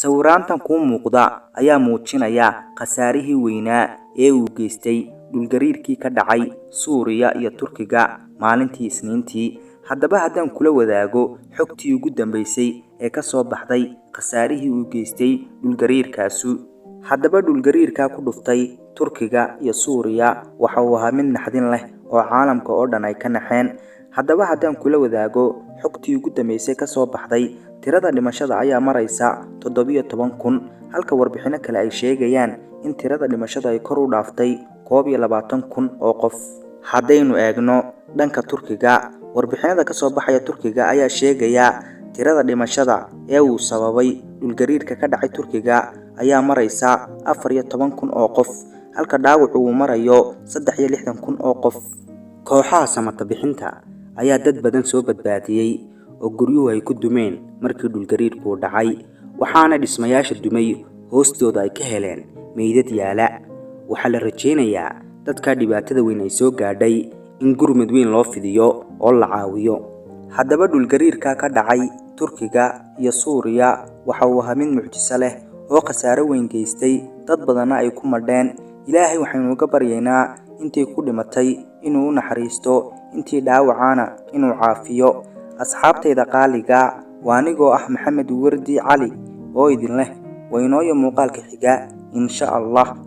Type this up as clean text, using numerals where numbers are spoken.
Sawiraantan kuu muuqda ayaa muujinaya khasaarihii weynaa ee uu geystay dhulgariirkii ka dhacay Suuriya iyo Turkiga maalintii Isniintii. Haddaba haddaan kula wadaago xogtii ugu dambeysay ee ka soo baxday khasaarihii uu geystay dhulgariirkaasu. Haddaba dhulgariirkaa ku dhuftay Turkiga iyo Suuriya waxa uu ahaa mid naxdin leh oo caalamka oo dhan ay ka naxeen. Haddaba haddaan kula wadaago xogtii ugu dambeysay ka soo baxday, tirada dhimashada ayaa maraysa 17,000, halka warbixino kale ay sheegayaan in tirada dhimashada ay kor u dhaaftay 21,000 oo qof. Haddaynu eegno dhanka Turkiga, warbixinada ka soo baxaya Turkiga ayaa sheegaya tirada dhimashada ee uu sababay dhulgariirka ka dhacay Turkiga ayaa maraysa 14,000 oo qof, halka dhaawacu uu marayo 63,000 oo qof. Kooxaha samata bixinta ayaa dad badan soo badbaadiyey oo guryuhu ay ku dumeen markii dhulgariirku dhacay, waxaana dhismayaasha dumay hoostooda ay ka heleen meydad yaala. Waxaa la rajeynayaa dadka dhibaatada weyn ay soo gaadhay in gurmad weyn loo fidiyo oo la caawiyo. Haddaba dhulgariirka ka dhacay Turkiga iyo Suuriya waxa uu ahaa mid mucjiso leh oo khasaare weyn geystay, dad badanna ay ku madheen. Ilaahay waxaynu uga baryaynaa intii ku dhimatay inuu u naxariisto, intii dhaawacana inuu caafiyo. Asxaabtayda qaaliga, waa anigoo ah Maxamed Wardi Cali oo idin leh waynooyo muuqaalka xiga insha Allah.